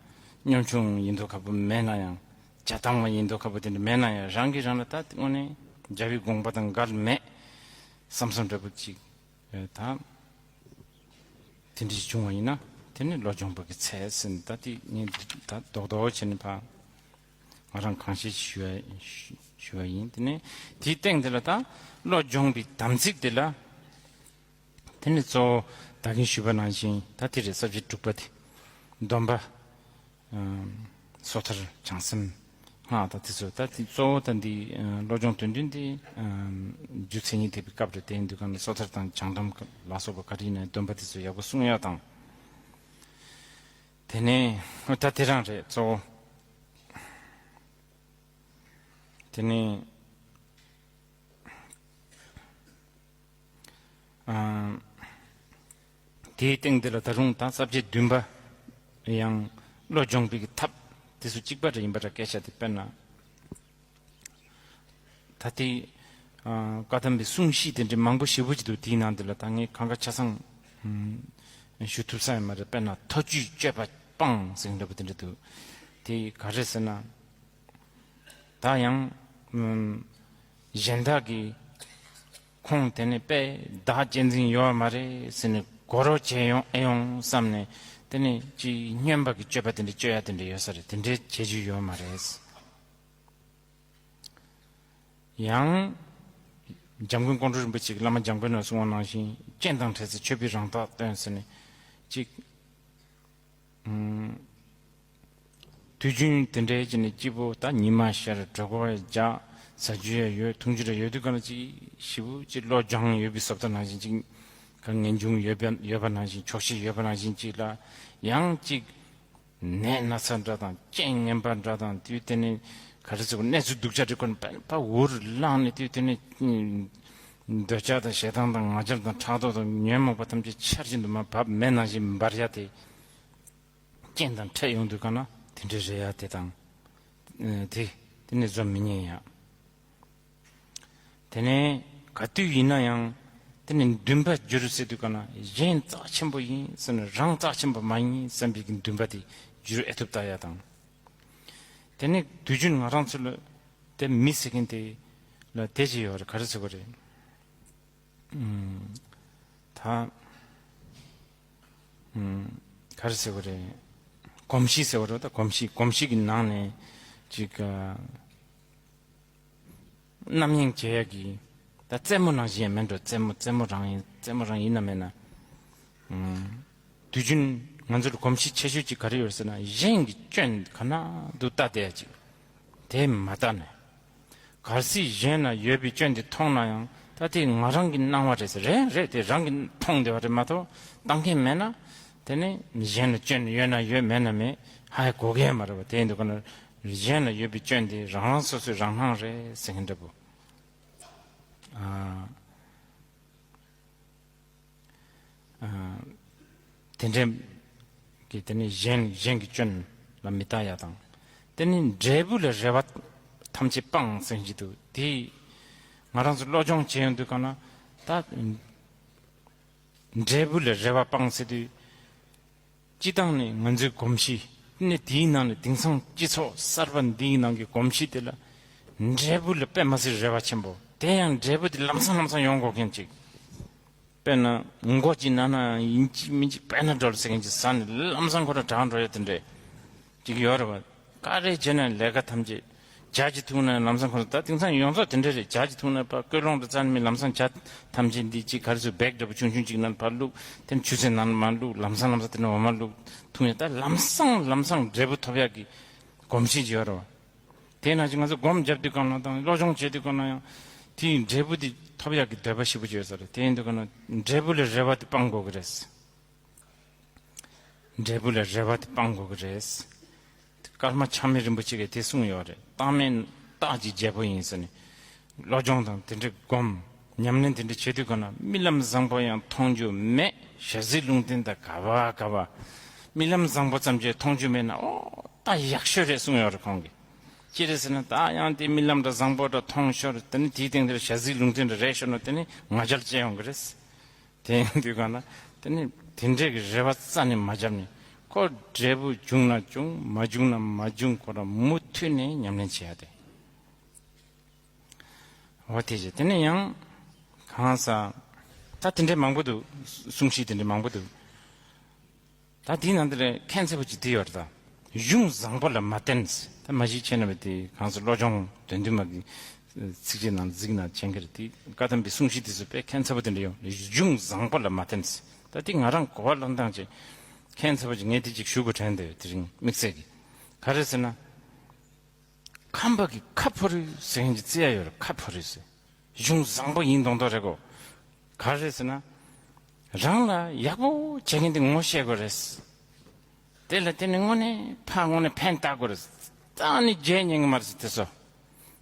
ཉམ་ཆུང་ཡིན་མདོག་ཁ་པོ་མེད་ན་ཡང་། བྱ་བཏང་བ་ཡིན་མདོག་ཁ་པོ་དེ་འདྲ་མེད་ན་ཡང་། རང་གིས་རང་ལ་ད་དངོས་གནས་རྒྱལ་བའི་དགོངས་པ་དང་འགལ་མེད་བསམ་བསམ་འདྲ་པོ་ཅིག་ཨ། ད། དེ་འདྲ་ཞིག་བྱུང་བ་ཡིན་ན། དེ་ནི་བློ་སྦྱོང་བ་གི་ཚད་ཟིན། ད་དེ་ངས་ད་རྡོག་རྡོག་བྱས་ནས་ཕར་ང་རང་གང་ཤེས་ཞུ་བ་ཞུ་བ་ཡིན། དེ་ནས་དེའི་སྟེང་དེ་ལ་ད་བློ་སྦྱོང་བའི་དམ་ཚིག་དེ་ལ། དེ་ནི་གཙོ་བོ་ད་གིན་ཞུས་པ་ནང་བཞིན་ད་དེ་རེད། ས་བཅད་དྲུག་པ་དེ། སྡོམ་པ། ཨམ། སོ་ཐར། བྱང་སེམས། སྔགས་དང་དེ་ཚོ་ད་དེ་གཙོ་བོ་ད་འདི། ཨ། བློ་སྦྱོང་དོན་བདུན་དེ། ཨམ། རྒྱུ་མཚན་ཉིད་ཐེག་པའི་སྐབས་རེད། དེ་ཡིན་དུས་གང་ལ་སོ་ཐར་དང་བྱང་སྡོམ་ལ་སོགས་པ་ག་རེ་ཡིན་ན་སྡོམ་པ་དེ་ཚོ་ཡག་པོ་སྲུང་ཡག་དང་། དེ་ནས་ད་དེ་རང་རེད་གཙོ་བོ། དེ་ནས། ཨ། དེའི་སྟེང་དེ་ལ་ད་རུང་ད་ས་བཅད་བདུན་པ་ཡང་བློ་སྦྱོང་བའི་གི་ཐབས་དེ་ཚོ་གཅིག་པ་འདྲ་ཡིན་པ་འདྲ་སྐད་ཆ་དེ། དཔེར་ན་ད་དེ། ཨ། བཀའ་གདམས་པའི་གསུང་བཤད་དེ་འདྲ་མང་པོ་ཞེ་པོ་ཅིག་འདུག་དེའི་ནང་དེ་ལ་ད་ངས་གང་ག་ཆ་ཚང་ཞུ་ཐུབ་ས་ཡོད་མ་རེད། དཔེར་ན་ཐ་ཇུད་སྤྱོད་པ་སྤངས་ཟེར་འདྲ་པོ་དེ་འདྲ་འདུག་དེ་ག་རེ་ཟེར་ན། ད་ཡང་། ཨམ། གཞན་དག་གིས་ཁོང་དེ་ནི་དཔེ་བདག་གཅེས་འཛིན་ཡོད་མ་རེད་ཟེར་ནས་དགོད་བྲོ་བྱེད་ཡོང་ཨེ་ཡོང་བསམ་ནས། དེ་ནི་ཅིག་སྨྱོན་པ་གི་སྤྱོད་པ་དེ་འདྲ་སྤྱོད་ཡ་དེ་འདྲ་ཡོད་ས་རེད། དེ་འདྲའི་བྱེད་རྒྱུ་ཡོད་མ་རེད། ཡང་། འཇམ་མགོན་ཀོང་སྤྲུལ་རིན་པོ་ཆེ་གིས་བླ་མ་འཇམ་མགོན་ལ་གསུངས་པ་ནང་བཞིན་རྐྱེན་དང་འཕྲད་ཚེ་མཆོད་པའི་རང་རྟགས་སྟོན་ཟེར་ནས་ཅིག་ཨུམ། དུས་རྒྱུན་དེ་འདྲའི་ཅིག་ནས་སྐྱིད་པོ་ད་ཉི་མ་ཤར་གྲོད་ཁོག་རྒྱགས་ཟ་རྒྱུ་ཡང་ཡོད། འཐུང་རྒྱུ་ར་ཡོད་དུས་ག་ན་ཅིག་ཞེ་པོ་ཅིག་བློ་སྦྱངས་ཡོད་པའི་བཟོ་ལྟ་ནང་བཞིན་ཅིག་ག་ངེས་འབྱུང་ཡོད་པ་ཡོད་པ་ནང་བཞིན་ཆོག་ཤེས་ཡོད་པ་ནང་བཞིན་ཅིག་ལ་ཡང་ཅིག་ནད་ན་ཚ་འདྲ་དང་རྐྱེན་ངན་པ་འདྲ་དང་དུས་དེ་ནས་ག་རེ་ཟེར་གནས་ཚུལ་སྡུག་ཅག་འདྲ་ཁོ་ན་ཕར་འུར་ལངས་ནས་དུས་དེ་ནས་འདོད་ཆགས་དང་ཞེ་སྡང་དང་ང་རྒྱལ་དང་ཕྲག་དོག་དང་ཉོན་མོངས་པ་ཐམས་ཅད་ཆར་བཞིན་དུ་མར་བབས་མེ་ནང་བཞིན་འབར་ཡ་དེ། རྐྱེན་དང་འཕྲད་ཡོང་དུས་ག་ན་དེ་འདྲ་རེད་ཡ་དེ་དང་། ཨ། དེ་དེ་ནས་བཟོ་མི་ཉན་ཡ། དེ་ནས་ག་དུས་ཡིན་ན་ཡང་དེ་ནས་འདུན་པ་བསྒྱུར་ཟེར་དུས་ག་ན་གཞན་རྩ་ཆེན་པོ་ཡིན་ཟེར་ནས་རང་རྩ་ཆེན་པོ་མ་ཡིན་བསམ་པའི་གི་འདུན་པ་དེ་བསྒྱུར་ཨེ་ཐུབ་ལྟ་ཡ་དང་། དེ་ནས་དུས་རྒྱུན་ང་རང་ཚོ་ལ་དེ་མི་ཟེར་མཁན་དེ་ལ་དེ་ཅི་ཡོད་རེད། ག་རེ་ཟེར་དགོས་རེད། ཨུམ། ད་ཨམ་ག་རེ་ཟེར་བ་རེད། གོམས་གཤིས་ཟེར་བ་རེད། ད་གོམས་གཤིས་གོམས་གཤིས་ཀྱི་ནང་ནས་ཅིག་ཨ། རྣམ་གཡེང་བྱེད་ཡ་གི། ད་རྩེད་མོ་ནང་བཞིན་ཡང་མིན་འགྲོ། རྩེད་མོ་རྩེད་མོ་རང་ཡིན། རྩེད་མོ་རང་ཡིན་ན་མེད་ན། ཨུམ། དུས་རྒྱུན་ང་ཚོར་གོམས་གཤིས་ཆེ་ཤོས་ཅིག་ག་རེ་ཡོད་ཟེར་ན། གཞན་གྱི་སྐྱོན་ག་ན་འདུག་ལྟ་བསྡད་ཡ་ཅིག་དེ་མ་ལྟ་ནས། གལ་སྲིད་གཞན་ལ་ཡོད་པའི་སྐྱོན་དེ་མཐོང་ན་ཡང་། ད་དེ་ང་རང་གི་སྣང་བ་རེད་ཟེར། རེད་རེད། དེ་རང་གིས་མཐོང་བསྡད་པ་རེད་མ་གཏོགས། ལྟ་མཁན་མེད་ན། དེ་ནི་གཞན་ལ་སྐྱོན་ཡོད་ན་ཡོད། མེད་ན་མེད། ཧ་ཡ་གོ་གི་ཡ་མ་རེད་པ། དེ་ཡིན་དུས་ག་ན། གཞན་ལ་ཡོད་པའི་སྐྱོན་དེ་རང་རང་སོ་སོའི་རང་སྣང་རེད་ཟེར་མཁན་འདྲ་པོ། ཨ། ཨ། དེ་འདྲའི་གི་དེ་ནི་གཞན་གཞན་གྱི་སྐྱོན་ལ་མི་ལྟ་ཡ་དང་། དེ་ནི་འབྲས་བུ་ལ་རེ་བ་ཐམས་ཅད་སྤངས་ཟེར་གྱི་འདུག་དེ་ང་རང་ཚོ་སློབ་སྦྱོང་བྱེད་ཡོང་དུས་ག་ན། ད། འབྲས་བུ་ལ་རེ་བ་སྤངས་ཟེར་དུས། སྤྱི་བཏང་ནས་ང་ཚོའི་གོམས་གཤིས་ནི། དེའི་ནང་ནས་དེང་སང་སྤྱི་ཚོགས་གསར་པ་འདིའི་ནང་གི་གོམས་གཤིས་དེ་ལ། འབྲས་བུ་ལ་དཔེ་མ་སྲིད་རེ་བ་ཆེན་པོ། དེ་ཡང་འབྲས་བུ་དེ་ལམ་སང་ལམ་སང་ཡོང་དགོས་མཁན་ཅིག་དཔེར་ན། མགོ་ཅིག་ན་ན་ཡིན་གཅིག་མིན་གཅིག་དཔེར་ན་འགྲོ་ལ་ཟེར་མཁན་ཅིག་ཟ་ནས་ལམ་སང་ཁོ་རང་དྲག་འགྲོ་ཡ་དེ་འདྲས་ཅིག་ཡོད་རེད་བ། ག་རེ་བྱས་ན་ལས་ཀ་ཐམས་ཅད། ཇ་ཅིག་འཐུང་ན་ལམ་སང་ཁོ་རང་། ད་དེང་སང་ཡོངས་རྫོགས་དེ་འདྲ་རེད། ཇ་ཅིག་འཐུང་ན་ཕར་ཀོས་ལོང་དུ་བཙལ་ནས། མི་ལམ་སང་ཇ་ཐམས་ཅད་འདི་ཅིག་ག་རེ་ཟེར། བེག་འདྲ་པོ་ཆུང་ཆུང་ཅིག་ནང་ཕར་བླུགས། དེ་ནས་ཆུ་ཚོད་ནང་མར་བླུགས། ལམ་སང་ལམ་སང་དེ་ནས་འོ་མ་བླུགས་འཐུང་ཡ། ད་ལམ་སང་ལམ་སང་འབྲས་བུ་ཐོབ་ཡག་གི་གོམས་གཤིས་ཅིག་ཡོད་རེད་བ། དེ་ནང་བཞིན་ང་ཚོ་སྒོམ་རྒྱབ་དུས་སྒང་ལ་དང་། སློབ་སྦྱོང་བྱེད་དུས་སྒང་ལ་ཡང་དེའི་འབྲས་བུ་དེ་ཐོབ་ཡག་གི་འདོད་པ་ཞེ་པོ་ཅིག་ཡོད་ས་རེད། དེ་ཡིན་དུས་སྒང་ལ་འབྲས་བུ་ལ་རེ་བ་དེ་སྤང་དགོས་ཀྱི་རེད། འབྲས་བུ་ལ་རེ་བ་དེ་སྤང་དགོས་ཀྱི་རེད། ཀརྨ་ཆགས་མེད་རིན་པོ་ཆེ་གིས་དེ་གསུངས་ཡོད་རེད། རྟག་མེད་རྟགས་ཀྱི་རྒྱལ་པོ་ཡིན་ཟེར་ནས། སློབ་སྦྱོང་དང་དེ་འདྲའི་སྒོམ། ཉམས་ལེན་དེ་འདྲ་བྱེད་དུས་སྒང་ལ། རྨི་ལམ་བཟང་པོ་ཡང་མཐོང་རྒྱུ་མེད། ཞལ་གཟིགས་ལུང་བསྟན་དང་ག་བ་ག་བ། རྨི་ལམ་བཟང་པོ་ཙམ་གྱིས་མཐོང་རྒྱུ་མེད་ན། ཨོ། ད་ཡག་ཤོས་རེད་གསུངས་ཡོད་རེད་ཁོང་གིས། ཅི་རེད་ཟེར་ན། ད་ཡང་དེ་རྨི་ལམ་འདྲ་བཟང་པོ་འདྲ་མཐོང་ཤོར། དེ་ནི་དེའི་སྟེང་དེར་ཞལ་གཟིགས་ལུང་བསྟན་འདྲ་རེད་ཤོར་ན། དེ་ནི་ང་རྒྱལ་སྐྱེ་ཡོང་གི་རེད། དེ་ཡིན་དུས་སྒང་ལ། དེ་ནི་དེ་འདྲའི་གི་རེ་བ་རྩ་ནས་མ་བརྒྱབ་ནས། ཁོ་འབྲས་བུ་བྱུང་ན་བྱུང་། མ་བྱུང་ན་མ་བྱུང་། ཁོ་རང་མུ་མཐུད་ནས་ཉམས་ལེན་བྱེད་ཡ་དེ། འོ་དེ་བྱས། དེ་ནས་ཡང་གང་ཟག་ད་དེ་འདྲའི་མང་པོ་འདུག་གསུང་གཞི་དེ་འདྲའི་མང་པོ་འདུག་ད་དེའི་ནང་དེ་ལ་ཁྱད་མཚར་པོ་ཅིག་དེ་ཡོད་རེད། ད་གཞུང་བཟང་པོ་ལ་མ་བརྟེན། ད་མ་གཞི་བྱས་ན་བས་དེ་གང་ཟག་བློ་སྦྱོང་དོན་བདུན་མ་གི་ཚིགས་བཅད་ནང་གཟིགས་ན་མཁྱེན་གྱི་རེད། དེ་བཀའ་གདམས་པའི་གསུང་གཞི་དེ་ཚོ་དཔེ་ཁྱད་མཚར་པོ་དེ་འདྲ་ཡོད། གཞུང་བཟང་པོ་ལ་མ་བརྟེན། ད་དེ་ང་རང་གོ་བ་བླངས་སྟངས་ཅིག་ཁྱད་མཚར་པོ་ཅིག་ངས་དེ་ཅིག་ཞུ་དགོས་དྲན་འདུག་དེ་རིང་དམིགས་བསལ་གྱི། ག་རེ་ཟེར་ན། ཁམས་པ་གི་ཁ་ཕོ་རུས་ཟེར་མཁན་གྱི་རྩི་ཡ་ཡོད་རེད། ཁ་ཕོ་རུས་ཟེར། གཞུང་བཟང་པོ་ཡིན་མདོག་མདོག་རེད་གོ། ག་རེ་ཟེར་ན། རང་ལ་ཡག་པོ་བྱེད་མཁན་དེ་ངོ་ཤེས་དགོས་རེད། དེ་ལ་དེ་ནི་དངོས་གནས་ཕར་དངོས་གནས་ཕན་བཏགས་དགོས་རེད། ད་ནི་བརྗེད་ཉན་གི་མ་རེད་ཟེར། དེ་ཚོ།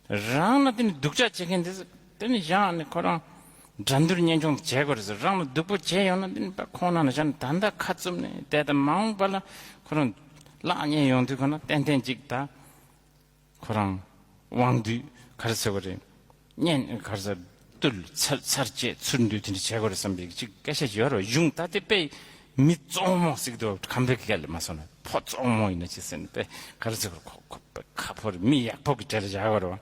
རང་ལ་དེ་ནི་སྡུག་ཅག་བྱེད་མཁན་དེ་ཚོ་དེ་ནི་བཞག་ནས་ཁོ་རང་འགྲན་བསྡུར་གཉེན་སྐྱོང་བྱེད་དགོས་རེད་ཟེར། རང་ལ་སྡུག་པོ་བྱས་ཡོང་ན་དེ་ནི་ཕར་ཁོང་ནང་ལ་བཞག་ནས་ད་ལྟ་ཁ་བཙུམ་ནས་བསྡད། ད་མ་འོངས་པ་ལ་ཁོ་རང་ལག་ཉེས་ཡོང་དུས་ཁོ་ན་ཏན་ཏན་ཅིག་ད། ཁོ་རང་དབང་སྡུད་ག་རེ་ཟེར་བ་རེད། གཉེན་ག་རེ་ཟེར། བཏུལ། ཚར་ཚར་བཅད། ཚུར་འདུས། དེ་འདྲ་བྱེད་དགོས་རེད་བསམ་པའི་ཅིག་སྐད་ཆ་ཅིག་ཡོད་རེད། གཞུང་ད་དེ་དཔེ་མི་བཙོང་མོ་ཟེར་གི་འདུག་ཁམས་པའི་སྐད་ལ་མ་སོང་ན། ཕོ་བཙོང་མོ་ཡིན་ན་ཅི་ཟེར་ན། དཔེ་ག་རེ་ཟེར་དགོས་རེད། ཁོ་ཁོ་དཔེ་ཁ་ཕོ་རེད། མི་ཡག་པོ་གི་གྲལ་ལ་བཞག་དགོས་རེད་བ།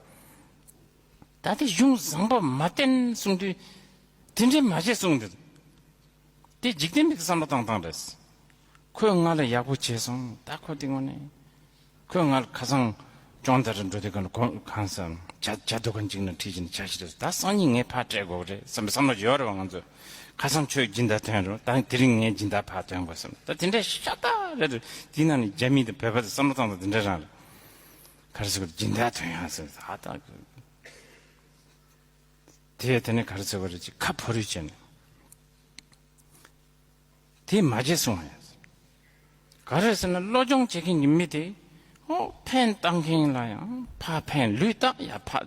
ད་དེ་གཞུང་བཟང་པོ་མ་བསྟེན་གསུང་དུས། དེ་འདྲའི་མ་བྱེད་གསུང་དུས། དེ་འཇིག་རྟེན་པའི་བསམ་བློ་བཏང་སྟངས་རེད། ཁོས་ང་ལ་ཡག་པོ་བྱས་སོང་། ད་ཁོ་དེ་དངོས་གནས། ཁོས་ང་ལ་ཁ་སང་སྐྱོང་དར་འགྲོ་དུས་གང་ལ་ཁོ་གང་ཟེར། ཇ་ཇ་འདུ་ཁང་གཅིག་ནང་ཁྲིད་བྱས་ནས་ཇ་ཞིག་རེད། ད་སང་ཉིན་ངས་ཕར་སྤྲད་དགོས་རེད་བསམ་པའི་བསམ་བློ་ཡོད་རེད་བ་ང་ཚོ། ཁ་སང་ཁྱོད་སྦྱིན་བདག་ཐོན་རོགས། ད་དེ་རིང་ངས་སྦྱིན་བདག་ཕར་ཐོན་དགོས་བསམ། ད་དེ་འདྲའི་ཤ་སྟག་རེད། དེའི་ནང་ནས་རྒྱ་མི་དང་བོད་པ་དང་བསམ་བློ་བཏང་སྟངས་དེ་འདྲ་རང་རེད། ག་རེ་ཟེར་དགོས་རེད། སྦྱིན་བདག་ཐོན་ཡག་ཟེར། ད་ད། དེ་དེ་ནས་ག་རེ་ཟེར་བ་རེད། ཅིག་ཁ་ཕོ་རུས་བྱས་ནས། དེ་མ་བྱེད་གསུང་བ་ཡིན། ག་རེ་ཟེར་ན་བློ་སྦྱོང་བྱེད་མཁན་གྱི་མི་དེ། ཨོ་ཕན་བཏགས་མཁན་ལ་ཡང་ཕར་ཕན་ལུས་བཏགས། ཡ་ཕར་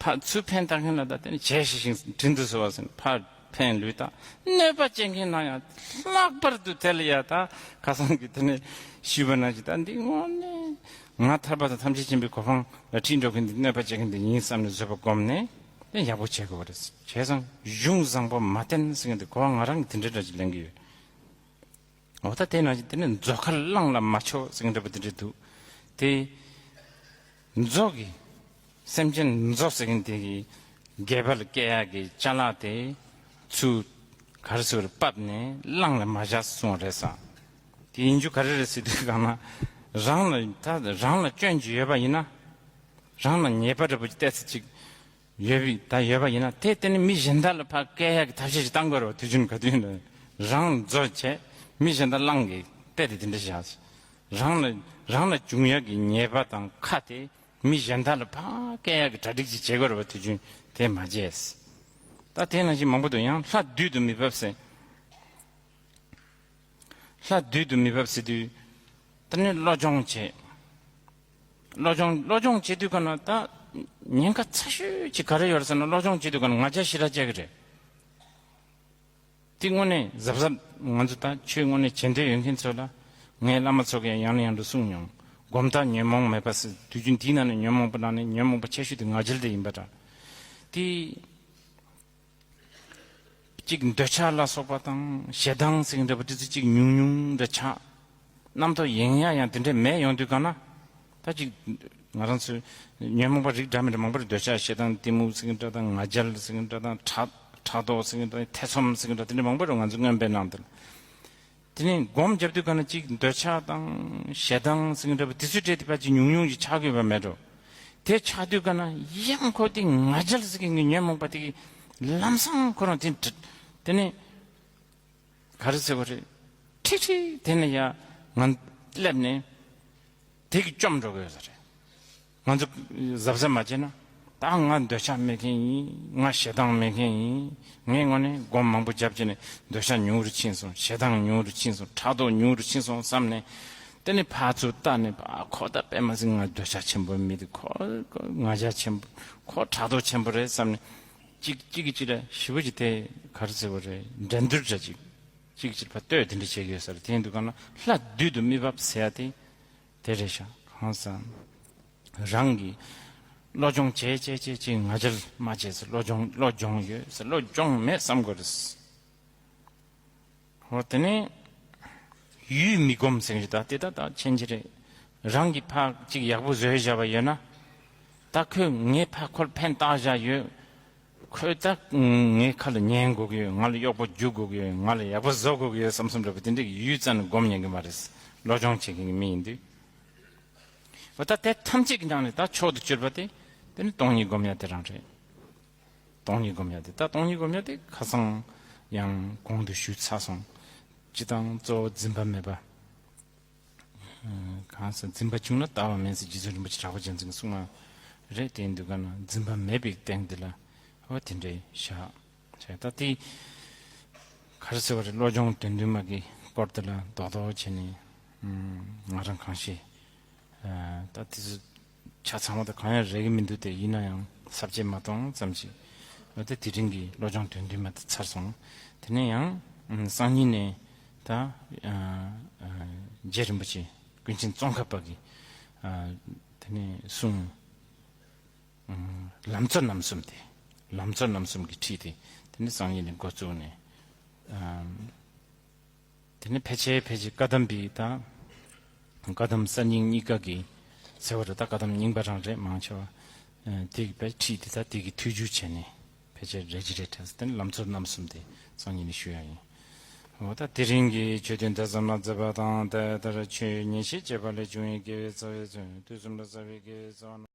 ཕར་ཚུར་ཕན་བཏགས་མཁན་ལ་ད་དེ་ནི་བྱས་ཤིང་བཞིན་དྲིན་དུ་གཟོ་བ་ཟེར་ན་ཕར་ཕན་ལུས་བཏགས། གནོད་པ་བྱེད་མཁན་ལ་ཡང་ལྷག་པར་དུ་དེ་ལ་ཡ་ད་ཁ་སང་གི་དེ་ནས་ཞུས་པ་ནང་བཞིན་ད་འདི་དངོས་གནས་ང་ཐར་པ་དང་ཐམས་ཅད་མཁྱེན་པའི་གོ་འཕང་ལ་ཁྲིད་འགྲོ་མཁན་འདི་གནོད་པ་བྱེད་མཁན་འདི་ཡིན་བསམ་ནས་བཟོད་པ་བསྒོམས་ནས། དེ་ཡག་པོ་བྱེད་དགོས་པ་རེད། བྱས་ཙང་གཞུང་བཟང་པོ་མ་བསྟེན་ཟེར་མཁན་དེ་གོ་བ་ང་རང་གིས་དེ་འདྲ་འདྲ་ཅིག་ལེན་གྱི་ཡོད། འོ་ད་དེ་ནང་བཞིན་དེ་ནས་མཛོ་ཁར་གླང་ལ་མ་ཆོག་ཟེར་མཁན་འདྲ་པོ་དེ་འདྲ་འདུག་དེ་མཛོ་གི་སེམས་ཅན་མཛོ་ཟེར་མཁན་དེ་གི་སྒལ་པ་ལ་བཀལ་ཡག་གི་ཅ་ལག་དེ་ཚུར་ ག་རེ་ཟེར་བ་རེད། བབས་ནས་བླངས་ལ་མ་བཞག་གསུངས་པ་རེད་ས། དེ་ཡིན་རྒྱུ་ག་རེ་རེད་ཟེར་དུས་གང་ན། རང་ལ་ད་རང་ལ་སྐྱོན་ཅིག་ཡོད་པ་ཡིན་ན། རང་ལ་ཉེས་པ་འདྲ་པོ་ཅིག་ཏོག་ཙམ་ཅིག་ཡོད་པའི་ད་ཡོད་པ་ཡིན་ན། དེ་དེ་ནི་མི་གཞན་དག་ལ་ཕར་བཀལ་ཡག་གི་ཐབས་ཤེས་ཅིག་བཏང་དགོས་རེད་བ། དུས་རྒྱུན་ག་དུས་ཡིན་ན་རང་རྫོགས་བྱས། མི་གཞན་དག་བླངས་གི་དཔེ་དེ་དེ་འདྲ་བཞག་རང་ལ་རང་ལ་བྱུང་ཡག་གི་ཉེས་པ་དང་ཁ་དེ་མི་གཞན་དག་ལ་ཕར་བཀལ་ཡག་གི་གྲ་སྒྲིག་ཅིག་བྱེད་དགོས་རེད་བ། དུས་རྒྱུན་དེ་མ་བྱས། ད་དེ་ནང་བཞིན་མང་པོ་འདུག་ཡང་ལྷ་བདུད་དུ་མི་བབས་ཟེར། ལྷ་བདུད་དུ་མི་བབས་ཟེར་དུས། ད་ནི་བློ་སྦྱོང་བྱེད། བློ་སྦྱོང་བློ་སྦྱོང་བྱེད་དུས་ག་ན་ད་ཉེན་ཁ་ཚ་ཤོས་ཅིག་ག་རེ་ཡོད་རེད་ཟེར་ན། བློ་སྦྱོང་བྱེད་དུས་ག་ན་ང་རྒྱལ་ཞེ་དྲག་སྐྱེ་གི་རེད། དེ་དངོས་གནས་གཟབ་གཟབ་ང་ཚོ་ད་ཆོས་དངོས་གནས་བྱེད་འདོད་ཡོད་མཁན་ཚོ་ལ། ངའི་བླ་མ་ཚོ་གིས་ཡང་ནས་ཡང་དུ་གསུངས་མྱོང་། སྒོམ་རྟགས་ཉོན་མོངས་མེད་པ་ཟེར། དུས་རྒྱུན་དེའི་ནང་ནས་ཉོན་མོངས་པ་ནང་ནས་ཉོན་མོངས་པ་ཆེ་ཤོས་དེ་ང་རྒྱལ་དེ་ཡིན་པ་འདྲ། དེ། གཅིག་འདོད་ཆགས་ལ་སོགས་པ་དང་ཞེ་སྡང་ཟེར་གྱི་འདྲ་པོ་དེ་ཚོ་གཅིག་ཉུང་ཉུང་འདྲ་ཆགས། རྣམ་རྟོག་ཡེང་ཡག་ཡང་དེ་འདྲ་མེད་ཡོང་དུས་ག་ན། ད་གཅིག་ང་རང་ཚོའི་ཉོན་མོངས་པ་རིགས་འདྲ་མི་འདྲ་མང་པོ་རེད། འདོད་ཆགས་ཞེ་སྡང་གཏི་མུག་ཟེར་གྱི་འདྲ་དང་། ང་རྒྱལ་ཟེར་གྱི་འདྲ་དང་། ཕྲག་ཕྲག་དོག་ཟེར་གྱི་འདྲ་དང་། ཐེ་ཚོམ་ཟེར་གྱི་འདྲ་དེ་འདྲ་མང་པོ་རེད། ང་ཚོ་མངོན་པའི་ནང་དུ། དེ་ནས་སྒོམ་རྒྱབ་དུས་ག་ན་གཅིག་འདོད་ཆགས་དང་ཞེ་སྡང་ཟེར་གྱི་འདྲ་པོ་དེ་ཚོའི་གྲས་དེ་ཕལ་ཆེར་ཉུང་ཉུང་ཅིག་ཆགས་དགོས་པ་མེད་འགྲོ། དེ་ཆགས་དུས་ག་ན་ཡང་ཁོ་དེ་ང་རྒྱལ་ཟེར་གྱི་ཉོན་མོངས་པ་དེ་གི་ལམ་སང་ཁོ་རང་དེ་དེ་ནས་ག་རེ་ཟེར་བ་རེད། ཁྲིག་ཁྲིག་དེ་ནས་ཡ་ང་སླེབས་ནས་དེ་གི་བཅོམ་འགྲོ་གི་ཡོད་ས་རེད། ང་ཚོ་གཟབ་གཟབ་མ་བྱས་ན། ད་ང་འདོད་ཆགས་མེད་མཁན་ཡིན། ང་ཞེ་སྡང་མེད་མཁན་ཡིན། ངས་དངོས་གནས་སྒོམ་མང་པོ་བརྒྱབ་བྱས་ནས་འདོད་ཆགས་ཉུང་རུ་ཕྱིན་སོང་། ཞེ་སྡང་ཉུང་རུ་ཕྱིན་སོང་། ཕྲག་དོག་ཉུང་རུ་ཕྱིན་སོང་བསམ་ནས། དེ་ནས་ཕར་ཚུར་བལྟས་ནས། ཨ་ཁོ་ད་དཔེ་མ་སྲིད་ང་འདོད་ཆགས་ཆེན་པོ་མི་འདུག་ཁོ་ཁོ་ང་རྒྱལ་ཆེན་པོ། ཁོ་ཕྲག་དོག་ཆེན་པོ་རེད་བསམ་ནས། གཅིག་གཅིག་གིས་གཅིག་ལ་ཞེ་པོ་ཅིག་དེ་ག་རེ་ཟེར་བ་རེད། འགྲན་བསྡུར་འདྲ་ཅིག་གཅིག་གིས་གཅིག་ལ་ཕར་ལྟོས་དེ་འདྲ་བྱེད་ཀྱི་ཡོད་ས་རེད། དེ་ཡིན་དུས་ག་ན་ལྷ་བདུད་དུ་མི་བབས་ཟེར་ཡ་དེ་དེ་རེད་ཤག་གང་ཟེར་ན། རང་གིས་བློ་སྦྱོང་བྱས་བྱས་བྱས་བྱས་ང་རྒྱལ་མ་བྱས་ཟེར། བློ་སྦྱོང་བློ་སྦྱོང་ཡོད་ཟེར། བློ་སྦྱོང་མེད་བསམ་དགོས་རེད། འོ་དེ་ནས་ཡུལ་མི་སྒོམ་ཟེར་གྱི་ད་དེ་ད་ད་ཕྱིན་ཅི་རེད། རང་གིས་ཕར་གཅིག་ཡག་པོ་བཟོས་བཞག་པ་ཡོད་ན། ད་ཁོས་ངས་ཕར་ཁོ་ལ་ཕན་བཏགས་བཞག་ཡོད། ཁོས་ད་ངའི་ཁ་ལ་ཉན་དགོས་ཀྱི་ཡོད། ང་ལ་གཡོག་པོ་རྒྱུག་དགོས་ཀྱི་ཡོད། ང་ལ་ཡག་པོ་བཟོ་དགོས་ཀྱི་ཡོད་བསམ་བསམ་འདྲ་པོ་དེ་འདྲའི་ཡུལ་རྩ་ནས་སྒོམ་ཉན་གྱི་མ་རེད། བློ་སྦྱོང་བྱེད་མཁན་གྱི་མི་ཡིན་དུས། འོ་ད་དེ་ཐམས་ཅད་ཀྱི་ནང་ནས་ད་མཆོག་ཏུ་གྱུར་པ་དེ། དེ་ནི་སྟོང་ཉིད་སྒོམ་ཡ་དེ་རང་རེད། སྟོང་ཉིད་སྒོམ་ཡ་དེ། ད་སྟོང་ཉིད་སྒོམ་ཡ་དེ་ཁ་སང་ཡང་གོང་དུ་ཞུས་ཚར་སོང་། སྤྱིར་བཏང་གཙོ་བོ་འཛིན་པ་མེད་པ། གང་ཟེར། འཛིན་པ་བྱུང་ན་ལྟ་བ་མེད་ཟེར་རྗེ་བཙུན་རིན་པོ་ཆེ་གྲགས་པ་རྒྱལ་མཚན་གྱིས་གསུངས་པ་རེད། དེ་ཡིན་དུས་ག་ན་འཛིན་པ་མེད་པའི་སྟེང་དེ་ལ་འོ་དེ་འདྲའི་བཞག་བྱས། ད་དེ་ག་རེ་ཟེར་བ་རེད། བློ་སྦྱོང་དོན་བདུན་མ་གི་སྐོར་དེ་ལ་རྡོག་རྡོག་བྱས་ནས་ང་རང་གང་ཤེས། ད་དེ་ཚོ་ཆ་ཚང་བ་དང་གང་ཡང་རེག་གི་མི་འདུག་དེ་ཡིན་ན་ཡང་ས་བཅད་མ་གཏོང་ཙམ་ཞིག་འོ་ད་དེ་རིང་གི་བློ་སྦྱོང་དོན་བདུན་མ་དེ་ཚར་སོང་། དེ་ནས་ཡང་སང་ཉིན་ནས་ད་རྗེ་རིན་པོ་ཆེ་ཀུན་མཁྱེན་ཙོང་ཁ་པ་གི་དེ་ནས་གསུང་། ལམ་གཙོ་རྣམ་གསུམ་དེ། ལམ་གཙོ་རྣམ་གསུམ་གྱི་ཁྲིད་དེ། དེ་ནི་སང་ཉིན་ནས་འགོ་བཙུགས་ནས། དེ་ནི་ཕལ་ཆེར་ཕལ་ཆེར་བཀའ་གདམས་པའི་ད། བཀའ་གདམས་གསར་རྙིང་གཉིས་ཀ་གི་ཟེར་བ་རེད། ད་བཀའ་གདམས་རྙིང་པ་རང་རེད་མང་ཆེ་བ། དེ་གི་དཔེ་ཁྲིད་དེ་ད་དེ་གི་ཐུགས་རྒྱུད་བྱས་ནས་ཕལ་ཆེར་རེད་ཀྱི་རེད་དྲན་སོང་། དེ་ནི་ལམ་གཙོ་རྣམ་གསུམ་དེ་སང་ཉིན་ནས་ཞུ་ཡ་ཡིན། འོ་ད་དེ་རིང་གི་ཆོས་དོན་དེ་ཙམ་ལ་མཛད་པ་དང་། ད་ལྟར་ཆོས་ཉན་བཤད་བྱེད་པ་ལས་བྱུང་བའི་དགེ་བའི་རྩ་བའི་ཚོགས། དུས་གསུམ་ལ་བསགས་པའི་དགེ་བའི་རྩ་བ་རྣམས།